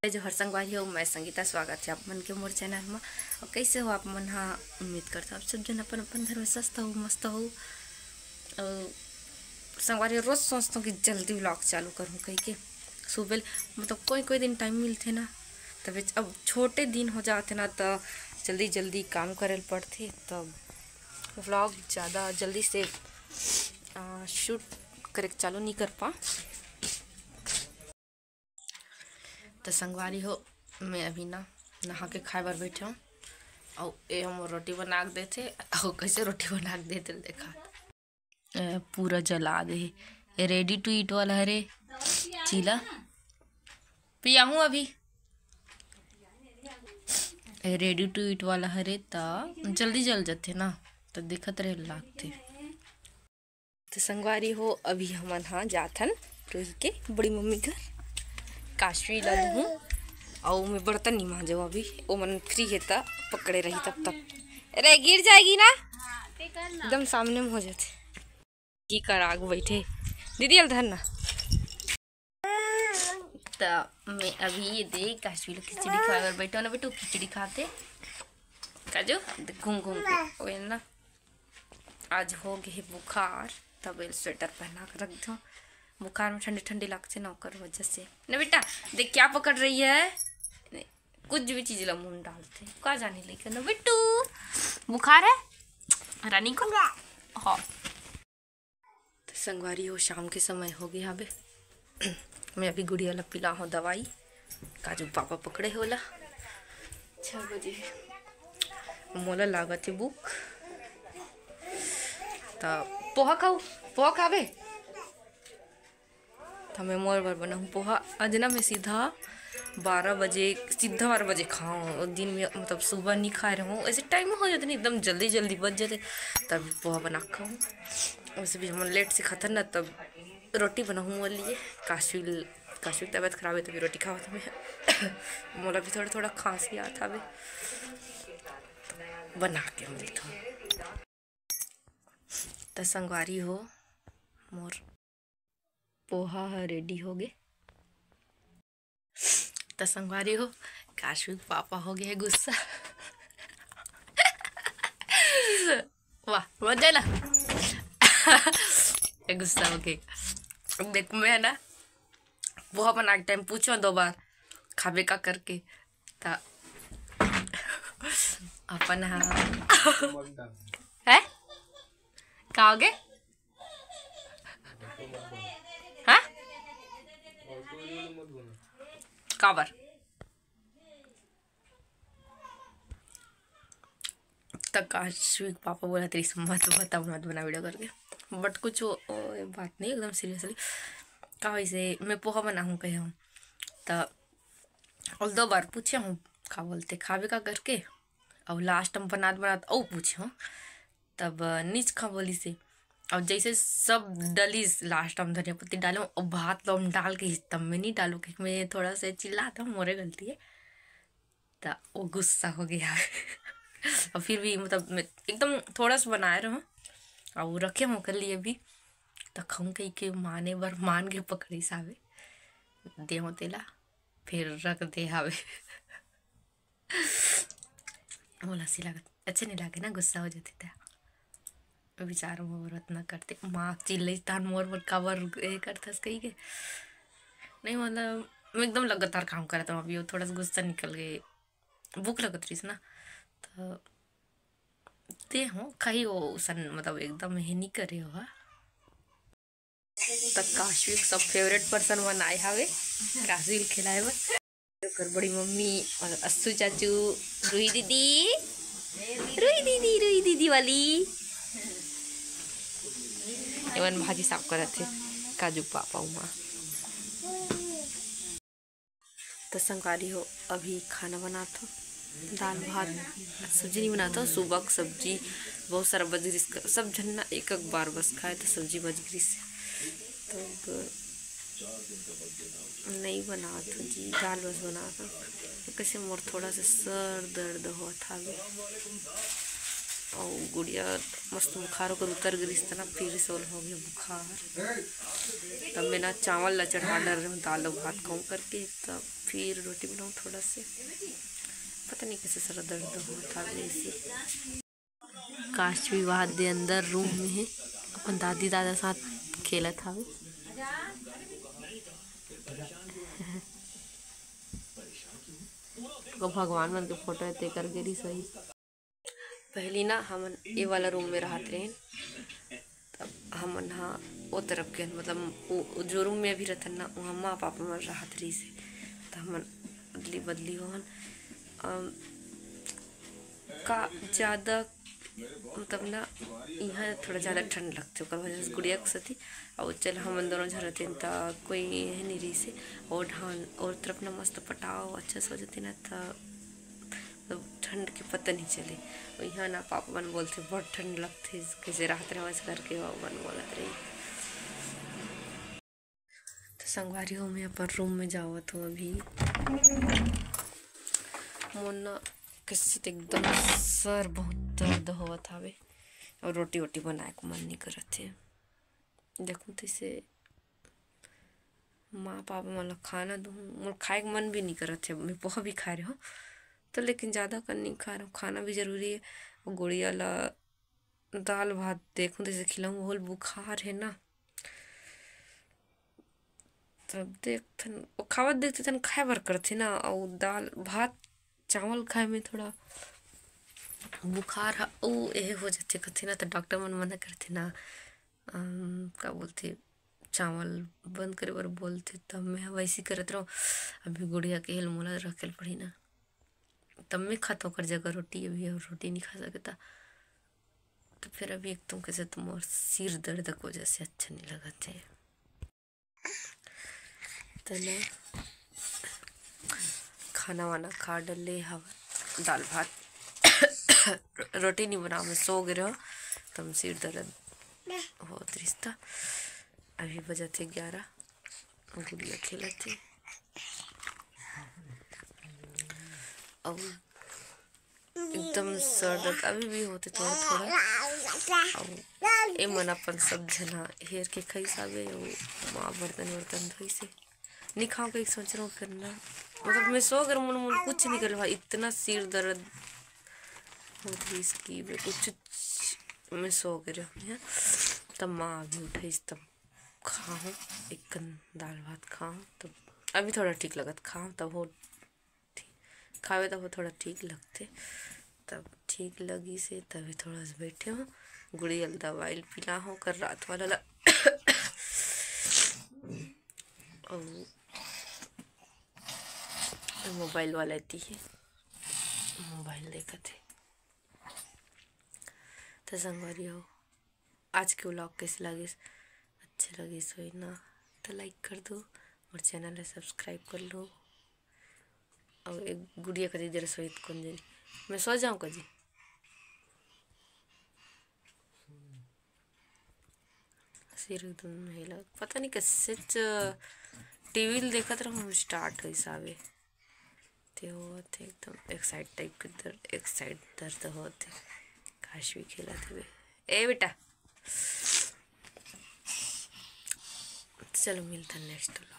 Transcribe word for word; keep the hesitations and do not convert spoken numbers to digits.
जय जोहार संगवारी हो, मैं संगीता, स्वागत है आप मन के मोर चैनल में। और कैसे हो आप मन? हाँ, उम्मीद करता हूँ आप सब जन अपन अपन घर में स्वस्थ हो, मस्त हो। और संगवारी हो, रोज सोचता हूँ कि जल्दी व्लॉग चालू करूँ कह के। सुबह मतलब कोई कोई दिन टाइम मिलथे ना, तब अब छोटे दिन हो जाते ना, तो जल्दी जल्दी काम करे ल पड़थे, तब व्लॉग ज़्यादा जल्दी से शूट करे चालू नहीं कर पा। तो संगवारी हो, मैं अभी ना नहा के खाए बर बैठे हूँ। अउ ए हमर रोटी बना के देथे, अउ कैसे रोटी बना के देथे देखा। ए, पूरा जला दे हे। ए, ready to eat वाला हरे चीला। पियाहूँ अभी। ए, ready to eat वाला हरे, त जल्दी जल जथे ना, त दिखत रहे लागथे। तो संगवारी हो, अभी हमन हा जाथन रोही के बड़ी मम्मी घर, काशवी ला लूहूँ। अउ मैं बर्तन नहीं मांजो अभी, ओ मन फ्री हे त पकड़े रही तब तक। अरे गिर जाएगी ना, एकदम सामने में हो जाथे। की कर आग बैठे दीदी, अल धर ना। त मैं अभी ये दे काशवी ला खिचड़ी खाए बर बैठे ना बेटू, खिचड़ी खाते। काजू घूम घूम के ओए ना। आज हो गए हे बुखार, तब ये स्वेटर पहना के रख दो। बुखार में ठंडी ठंडी लगते ना, ओकर वजह से। ना बेटा, देख क्या पकड़ रही है, कुछ भी चीज ला मुंह में डालते, का जाने लेकर ना बेटू। बुखार है रानी को। हाँ। तो संगवारी हो, शाम के समय हो गया हवे। मैं अभी गुड़िया ला पिला हूँ दवाई। काजू पापा पकड़े होला छः बजे। मोला लागत हे भूख। त पोहा खाऊ, पोहा खाबे? त मैं मोर बर बनाहूँ पोहा। आज ना मैं सीधा बारह बजे, सीधा बारह बजे खाऊँ। दिन में मतलब सुबह नहीं खाए रहूँ, ऐसे टाइम हो जाते ना, एकदम जल्दी जल्दी बच जाते, तब पोहा बना के खाऊँ। वैसे भी हम लेट से खाथन ना, तब रोटी बनाहूँ मोर लिए। काशवी, काशवी की तबीयत खराब है, तभी रोटी खावत हमें। मोला भी थोड़ा थोड़ा खांसी आत हवे, बना के मिलता हूँ। त संगवारी हो, मोर पोहा ह रेडी हो गे। त संगवारी हो, काशवी के पापा हो गए गुस्सा। वाह, मजा ना। गुस्सा हो गए। देख, मैं ना पोहा बना के टाइम पूछो दो बार, "खाबे का?" करके, त अपन हा है? का हो गए? हाँ? काबर? त काशवी के पापा बोला, "तेरी मत बता, मत बना वीडियो," करके। बट कुछ वो, वो बात नहीं, एकदम सीरियसली। का वैसे मैं पोहा बनाहूँ कहे हूँ, त और दो बार पूछे हूँ, का बोलते, "खाबे का?" करके। और लास्ट में बनात बनात और पूछे हूँ, तब नीच खा बोली से। और जैसे सब डलिस, लास्ट में धनिया पत्ती डालूँ और भात लो हम डाल के, तब मैं नहीं डालूँ, क्योंकि मैं थोड़ा सा चिल्लात हूँ, मोरे गलती है। त वो गुस्सा हो गया। और फिर भी मतलब मैं एकदम थोड़ा सा बनाए रहूँ और रखे हूँ कर लिए भी। त खाऊँ कही के माने बर मान के पकड़ी सावे, देहूँ तेला, फिर रख दे हावे। मोला सी लागत, अच्छे नहीं लागे ना, गुस्सा हो जाते थे। विचार मोर अतना करते, माँ चिल्लई तान मोर बर काबर ए करथस कही के। नहीं मतलब मैं एकदम लगातार काम करत हूँ, अभी वो थोड़ा सा गुस्सा निकल गए, भूख लगत रहीस ना, तो दे हूँ खाई वो सन, मतलब एकदम हे नहीं करे हो। त काशवी के सब फेवरेट पर्सन मन आए हावे काशवी ल खिलाए बर। ओकर बड़ी मम्मी और अस्सू चाचू, रूही दीदी, रूही दीदी, रूही दीदी वाली। एमन भाजी साफ करत हे, काजू पापा उमा। त संगवारी हो, अभी खाना बनात हो, दाल भात, सब्जी नहीं बनात हो। सुबह के सब्जी बहुत सारा बच गिरिस, सब झन ना एक एक बार बस खाए, तो सब्जी बच गिरिस, तो अब नहीं बनात हो जी, दाल बस बनात हो। तो कैसे मोर थोड़ा सा सर दर्द होत हावे, अउ गुड़िया मस्त बुखार ओकर उतर गिस त ना, फिर से ओला हो गया बुखार। तब मैं ना चावल ला चढ़ा डर रहे हूँ, दाल अउ भात खाऊं करके, तब फिर रोटी बनाऊं थोड़ा से। पता नहीं कैसे सर दर्द होत हवे ऐसे। काश विवाह दे अंदर रूम में है, अपन दादी दादा साथ खेलत हवे। तो भगवान मन के फोटो है, तेकर गिरी सही। पहली ना हमन ए वाला रूम में रहत रहेन, तब हमन हा ओ तरफ के, मतलब ओ, ओ जो रूम में अभी रहतन ना, वहाँ माँ पापा मन रहत रहिस हे, त हमन अदली बदली होहन। अम, का ज़्यादा, मतलब ना, इहाँ थोड़ा ज़्यादा ठंड लगथे, ओकर वजह से गुड़िया के सेती। अउ चल हमन दोनों झन रहतेन त कोई यही नहीं रहिस हे। और ढान और तरफ ना मस्त पटाव अच्छा से हो जाते ना, त मतलब ठंड के पता नहीं चले। और यहाँ ना पापा मन बोलथे बहुत ठंड लगथे, कैसे राहत रहे वैसे करके पापा मन बोलत रही। तो संगवारी हो, मैं अपन रूम में जावत हूँ अभी। मोर ना कैसे तो एकदम सर बहुत दर्द होवत हवे और रोटी वोटी बनाए को मन नहीं करत हे। देखूँ तैसे माँ पापा मन ला खाना दूँ, मोर खाए के मन भी नहीं करत हे। मैं पोहा भी खा रहे हो तो, लेकिन ज़्यादा कर नहीं खा रहे हो, खाना भी जरूरी है। और गुड़िया ला दाल भात देखूँ तैसे खिलाऊँ, ओल बुखार है ना। तब देखथन, वो खावत देखते थन खाए बर करथे ना, और दाल भात चावल खाए में थोड़ा बुखार ह, ओ एहे हो जाथे कथे ना, तो डॉक्टर मन मना करथे ना, अम, का बोलथे, चावल बंद करे बर बोलथे। तब मैं ह वैसे करत रहूँ। अभी गुड़िया के हेल मोला रखे ल पड़ी ना, तब मैं खात ओकर जगह रोटी, अभी और रोटी नहीं खा सकता। तो फिर अभी एकदम कैसे तो मोर सिर दर्द के वजह से अच्छा नहीं लगत है। तो ना खाना वाना खा डले हव, दाल भात रोटी नहीं बना, मैं सो गए रहो, तब सिर दर्द होत रिश्ता। अभी बजत हे ग्यारह, गुड़िया खेलत हे। अउ एकदम सर दर्द अभी भी होथे थोड़ा थोड़ा। अउ ए मन अपन सब झन ह हेर के खाइस हावे, अउ माँ बर्तन वर्तन धोइस हे। नहीं खाओ कहीं सोच रहा हूँ फिर ना, मतलब मैं सो कर मन मन कुछ नहीं कर भाई, इतना सिर दर्द होत रहिस कि मैं कुछ, मैं सो कर रहूँ यहाँ। तब माँ अभी उठाइस तब खाहूँ, एक कन दाल भात खाहूँ तब अभी थोड़ा ठीक लगत, खाहूँ तब हो ठीक, खावे तब थोड़ा ठीक लगथे। तब ठीक लगिस हे, तभी थोड़ा से बैठे हो, गुड़िया ल दवाई ल पिला हो कर रात वाला ला। अउ मोबाइल वाला एती हे, मोबाइल देखत हे। तो संगवारी हो, आज के व्लॉग कैसे लगिस? अच्छे लगिस होई ना तो लाइक कर दो, मोर चैनल ला सब्सक्राइब कर लो। और एक गुड़िया करी जरा सोई त कोन जनी, मैं सो जाऊँ का जी? सिर एकदम हिला, पता नहीं कैसे च-, टीवी ल देखत रहूँ, स्टार्ट होइस हावे। ते होत हे एकदम एक साइड टाइप के दर्द, एक साइड दर्द होत हे। काश भी खेलत हे। ए बेटा, चलो मिलता नेक्स्ट व्लॉग।